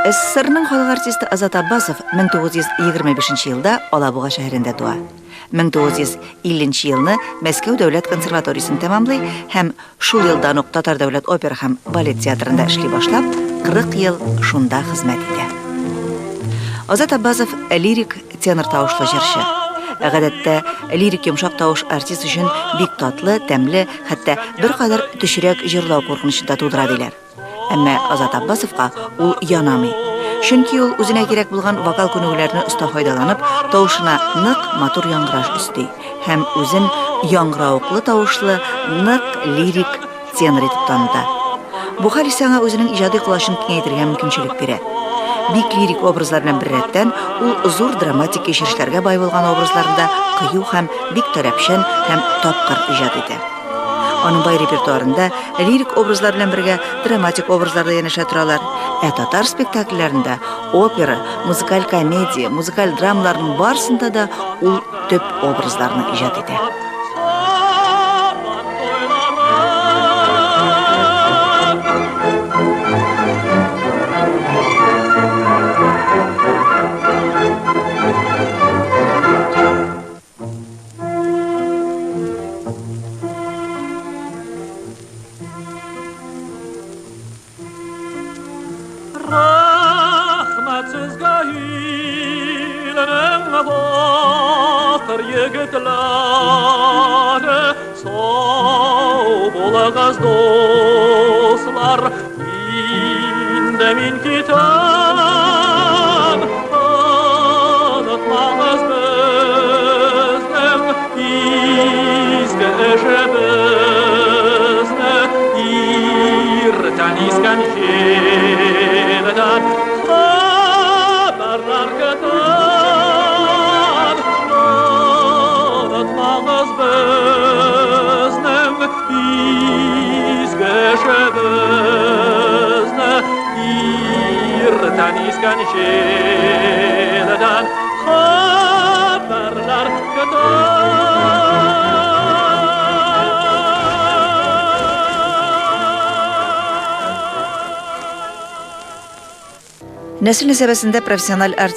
СССРның халык артисты Азат Аббасов 1925 елда Алабуга шәһәрендә туа. 1950 елны Мәскәү дәүләт консерваториясен тәмамлый һәм шул елдан ук Татар дәүләт опера һәм балет театрында эшли башлап, 40 ел шунда хезмәт итә. Азат Аббасов лирик тенор тавышлы җырчы. Гадәттә, лирик йомшак тавыш артист өчен бик татлы, тәмле, хәтта беркадәр төчерәк җырлау куркынычын да тудыра диләр. Әмма Азат Аббасовка ул янамый. Чөнки ул үзенә кирәк булган вокал күнегүләрне оста файдаланып, тавышына нык матур яңгыраш өсти һәм үзен яңгыравыклы тавышлы, нык лирик тенор итеп таныта. Бу хәл исә аңа үзенең иҗади колачын киңәйтергә мөмкинчелек бирә. Бик лирик образлар белән беррәттән, ул зур драматик кичерешләргә бай булган образларында кыю һәм бик таләпчән һәм тапкыр иҗат итә. Аның бай репертуарында лирик образлар белән бергә драматик образлар да янәшә торалар. Ә татар спектакльләрендә опера, музыкаль комедия, музыкаль драмаларның барысында да ул төп образларны иҗат итә. Рәхмәт сезгә илнең батыр егетләре, Сау булыгыз, дуслар, инде мин китәм. Онытмагыз безнең изге эшебезне, Иртән искән җилдән хәбәрләр көтәм. Онытмагыз безнең изге эшебезне, Иртән искән җилдән хәбәрләр көтәм. Нәсел нәсәбәсендә профессиональ артист.